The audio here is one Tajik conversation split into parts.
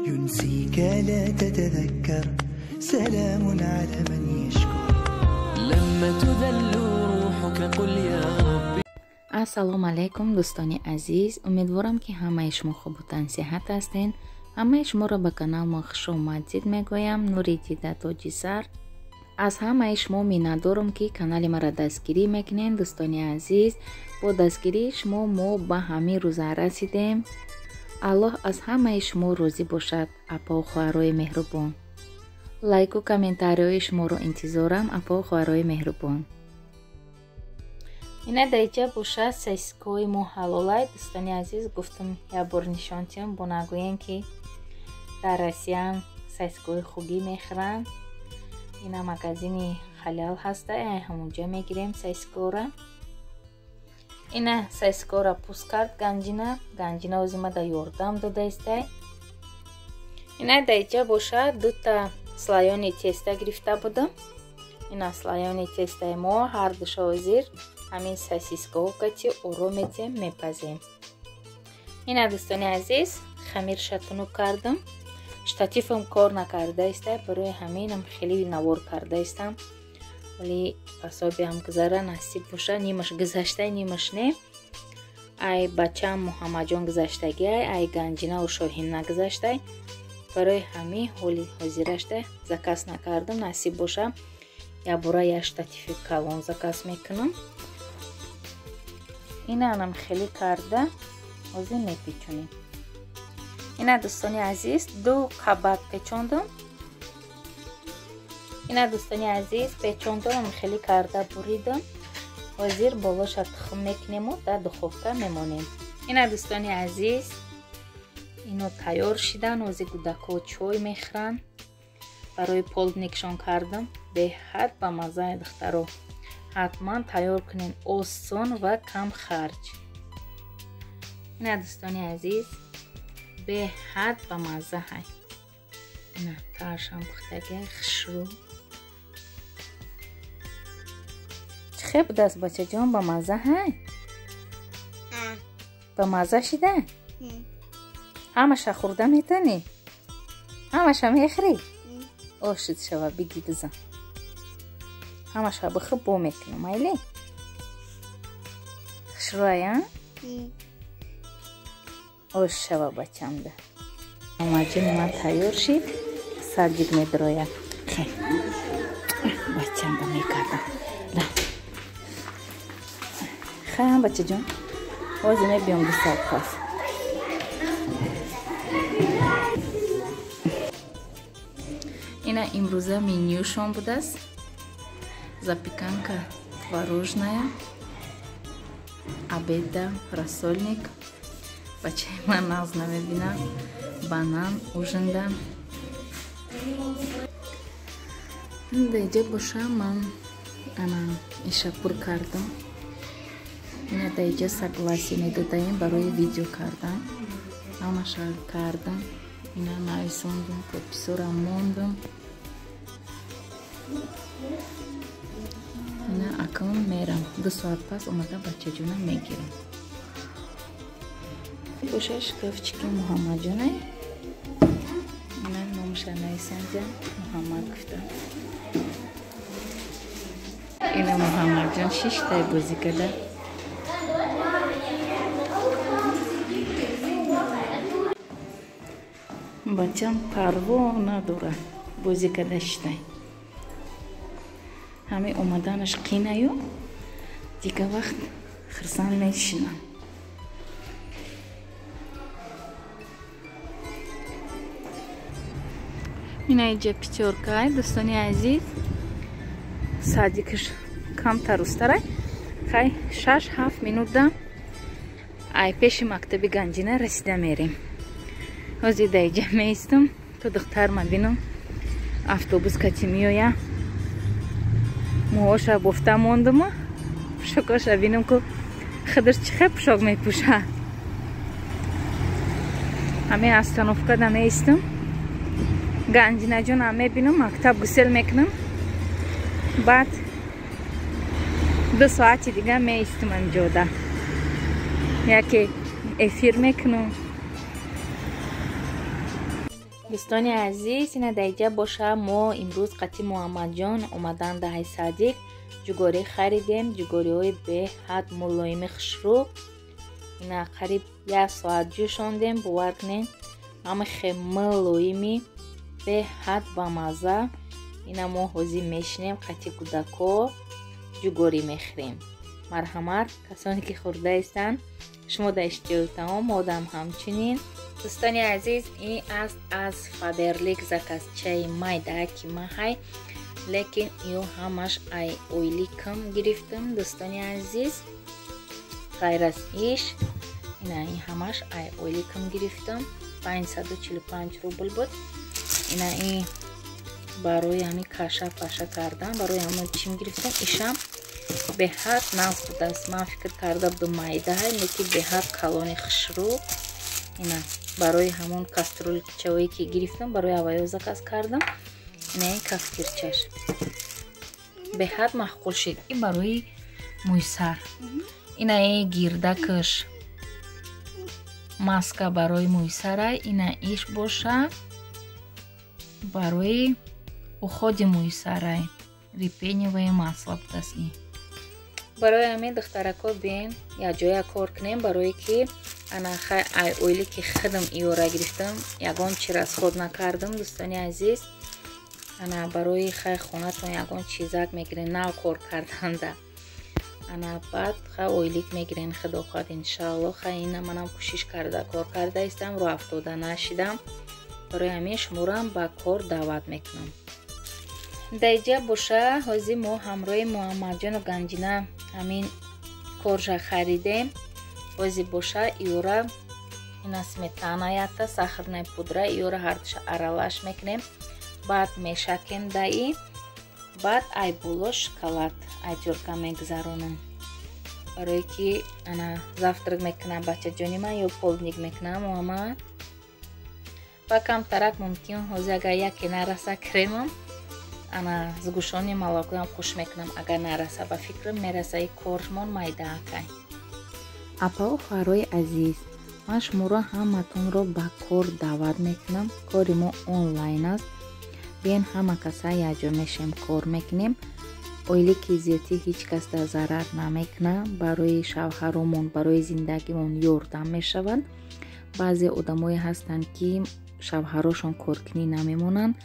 ينسيك لا تتذكر سلام على من يشكر لما تذل روحك قل يا ربي. Ассалому алайкум, дӯстони азиз. Умедворам, ки ҳамаи шумо хубу тансиҳат ҳастед. Ҳамаи шуморо ба канал мо хушомадид мегӯям. Нури дида, тоҷи сар. Аз ҳамаи шумо миннатдорам, ки канали маро дастгирӣ мекунед. Дӯстони азиз, бо дастгирии шумо мо ба ҳамин рӯза расидем. Аллоҳ аз ҳамаи шумо розӣ бошад, апау хоҳарои меҳрубон. Лайку комментариҳои шуморо интизорам, апау хоҳарои меҳрубон. Ина даиҷа бошад сосискаҳои мо ҳалолай. Дӯстони азиз, гуфтам як бор нишон тиҳам, бо нагӯем, ки дар Россияам сосискаҳои хугӣ мехӯранд. Ина магазини Халал ҳаста, ҳамонҷа мегирем сосискаҳоро. Ина сосискаҳоро пӯст кард Ганҷина. Ганҷина ози ма да ёрдам додаистай. Ина даиҷа бошад дута слоёни теста гирифта будам. Ина слоёни тестаи мо ҳар душа ҳозир ҳамин сосискаҳо кати оро метем, мепазем. Ина, дӯстони азиз, хамирша тунук кардам. Штативам кор накардаиста, барои ҳаминам хеле навор кардаистам. Вале пасобиам гузара насиб боша, нимаш гузашта, нимаш не. Ай бачаам Муҳаммадҷон гузаштагиай, ай Ганҷинаву Шоҳин нагузаштай. Барои ҳамин ҳоли ҳозирашта заказ накардам. Насиб боша, якбора як штативи калон заказ мекунам. Ина анам хеле карда ҳозир мепечонем. Ина, дӯстони азиз, ду қабат печондам. Ина, дӯстони азиз, печондам, хеле карда буридам. Ҳозир болоша тухм мекунему дар духовка мемонем. Ина, дӯстони азиз, ино тайёр шидан. Ҳозир кӯдакҳо чой мехӯранд. Барои полдникшон кардам. Беҳад ба маззаи, духтаро. Ҳатман тайёр кунед, осон ва кам харҷ. Ина, дӯстони азиз, беҳад ба мазза ҳай. Ина таашам пухтага хушрӯ. Чӣ хел будааст, бачаҷон, ба мазза ҳай? Ба мазза шида? Ҳамаша хӯрда метавонӣ? Ҳамаша мехӯрӣ? Ошид шава, биги бизан. Ҳамаша бихӯр, бо мекунам, майли? Хушрӯая? Ош шава бачамда. Мамаҷони ман тайёр шид, садик медрояд. Бачамда мекардам. Хайам, бачаҷон, ҳозир мебиём 2 соат пас. Ина имрӯза менюшон будааст. Запеканка творожная, обеда рассольник. Бачаи ман нағз намебина. Банан ужинда. Даиҷа боша ман ана иша пур кардам. Ина даиҷа согласие медодаем барои видео кардан. Ҳамаша кардам. Ина нависондум, подписора мондум. Ина акнун мерам. 2 соат пас омада бачаҷона мегирам. Боша шкафчики Муҳаммадҷонай. Ина номаша нависонда, Муҳаммад гуфта. Ина Муҳаммадҷон шиштай бозӣ карда. Бачам парво надорад, бозӣ карда шитай. Ҳамин омаданаш қинаю, дигар вақт хирсанд мешинам. Ина иҷа Пятёркай, дӯстони азиз. Садикаш камтар устарай. Хай, 6-7 минута ай пеши мактаби Ганҷина расида мерем. Ҳозир дар иҷа меистам, то духтарма бинам, автобус кати меоя. Мӯҳоша бофта мондума, пӯшокоша бинам, ку худаш чӣ хел пӯшок мепӯша. Ҳамин остановкада меистам, Ганҷинаҷонам мебинам, мактаб гусел мекунам. Баъд 2 соати дига меистам анҷода, яке эфир мекунам. Дӯстони азиз, ина даиҷа боша мо имрӯз қати Муҳаммадҷон омадан даҳаи садик ҷугорӣ харидем. Ҷугориҳои беҳад мулоими хушрӯ. Ина қариб як соат ҷӯшондем, бовар кунед, ҳама хе мулоими беҳад бамазза. Ина мо ҳозир мешинем қати кӯдако ҷугорӣ мехӯрем. Марҳамат, касоне ки хӯрдаистанд, шумо дар иштиёи таом, одам ҳамчунин. Дӯстони азиз, ин аст аз Фаберлик заказчаи майда ки маҳай, лекин ё ҳамаш ай ойликам гирифтам. Дӯстони азиз, ғайр аз иш, ина ин ҳамаш ай ойликам гирифтам. 545 рубл буд. Ина ин барои ҳамин каша паша кардан, барои ҳамон чим гирифтам. Ишам беҳад нағз будааст. Ман фикр карда будам майдаҳай, лекин беҳад калони хушрӯ. Ина барои ҳамон кастрюлчаое ки гирифтам, барои аваё заказ кардам. Ина ин кафтирчаш беҳад маъқул шид. Ин барои мӯйсар. Ина ин гирдакаш маска барои мӯйсарай. Ина иш боша барои уходи мӯйсарай. Репеневое масло будааст ин. Барои ҳамин духтарако бин якҷоя кор кунем, барое ки ана ай оили ки худам иёра гирифтам, ягон чи расход накардам. Дӯстони азиз, ана барои хай хонатон ягон чизак мегирен, нав кор карданда. Ана баъд хай ойлик мегирен, худо хоҳад иншаалло. Хай ина манам кӯшиш карда кор карда истам, роҳ афтода нашидам. Барои ҳамин шуморам ба кор даъват мекунам. Даиҷа боша ҳозир мо ҳамроҳи Муҳаммадҷону Ганҷина ҳамин коржа харидем. Ҳозир боша иёра ина сметана ята, сахарная пудра, иёра ҳардуша аралаш мекунем. Баъд мешакем даи, баъд ай боло шоколад ай тёрка мегузаронам. Барое ки ана завтрак мекунам бачаҷони ман ё полдник мекунам Муҳаммад. Ба камтарак мумкин ҳозир агар яке нараса кремам, ана сгущённый молокоям хуш мекунам. Агар нараса, ба фикрам мераса, и кормон майдаакай. Апаву хоҳарои азиз, ман шуморо ҳаматонро ба кор даъват мекунам. Кори мо онлайн аст. Биен ҳама каса якҷо мешем, кор мекунем. Ойлики зиёдтӣ ҳеҷ кас дар зарар намекунад. Барои шавҳаромон, барои зиндагимон ёрдам мешавад. Баъзе одамое ҳастанд ки шавҳарошон коркунӣ намемонанд.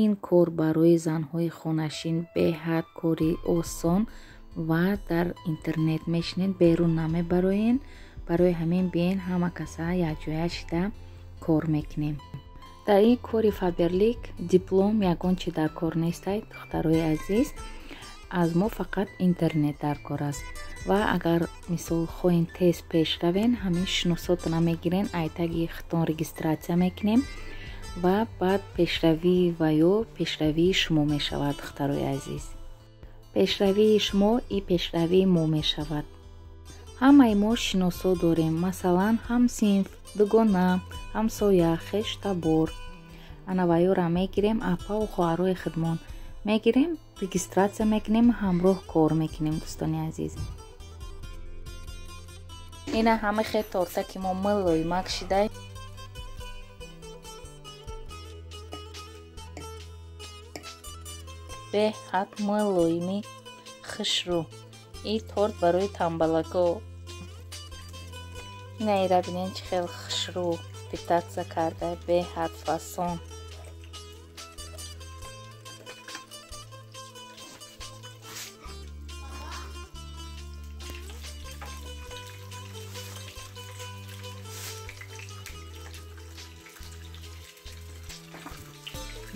Ин кор барои занҳои хонашин беҳад кори осон ва дар интернет мешинед, берун намебароен. Барои ҳамин биен ҳама каса якҷоя шида кор мекунем. Дар ин кори Фаберлик диплом ягон чи дар кор нестай, духтарои азиз. Аз мо фақат интернет дар кор аст. Ва агар мисол хоҳем тез пеш равен, ҳамин шиносотона мегирен, айтаги хитон регистратсия мекунем ва баъд пешравӣ ва ё пешравии шумо мешавад, духтарои азиз. Пешравии шумо и пешравии мо мешавад. Ҳамаи мо шиносо дорем, масалан ҳамсинф, дугона, ҳамсоя, хештабор. Ана ва ёра мегирем, апаву хоҳарои худмон мегирем, регистратсия мекунем, ҳамроҳ кор мекунем, дӯстони азиз. Ина ҳама хе торта ки мо мулоимак шидай. Беҳад мулоими хушрӯ. Ин торт барои тамбалако. Ина ира бинен чӣ хел хушрӯ питатса карда, беҳад фасон.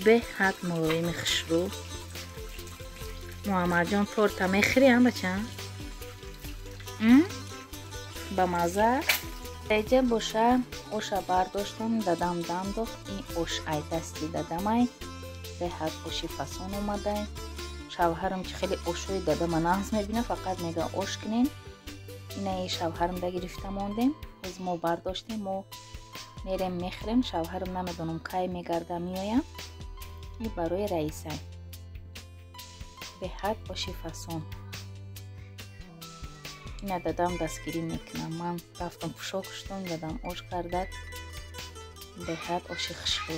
Беҳад мулоими хушрӯ. Муҳаммадҷон торта мехӯрӣ, ам бача? Ба мазза? Даиҷа боша оша бардоштам, дадам дандохт. Ин ош ай дасти дадамай. Беҳад оши фасон омадай. Шавҳарам чи хеле ошои дадама нағз мебина, фақат мега ош кунем. Инаи шавҳарам да гирифта мондем. Ҳоз мо бардоштем, мо мерем мехӯрем. Шавҳарам намедонам кай мегарда меоям. Ин барои раисай. Беҳад оши фасон. Ина дадам дастгирӣ мекунам. Ман рафтам пӯшок шудам, дадам ош кардак. Беҳад оши хушбӯ.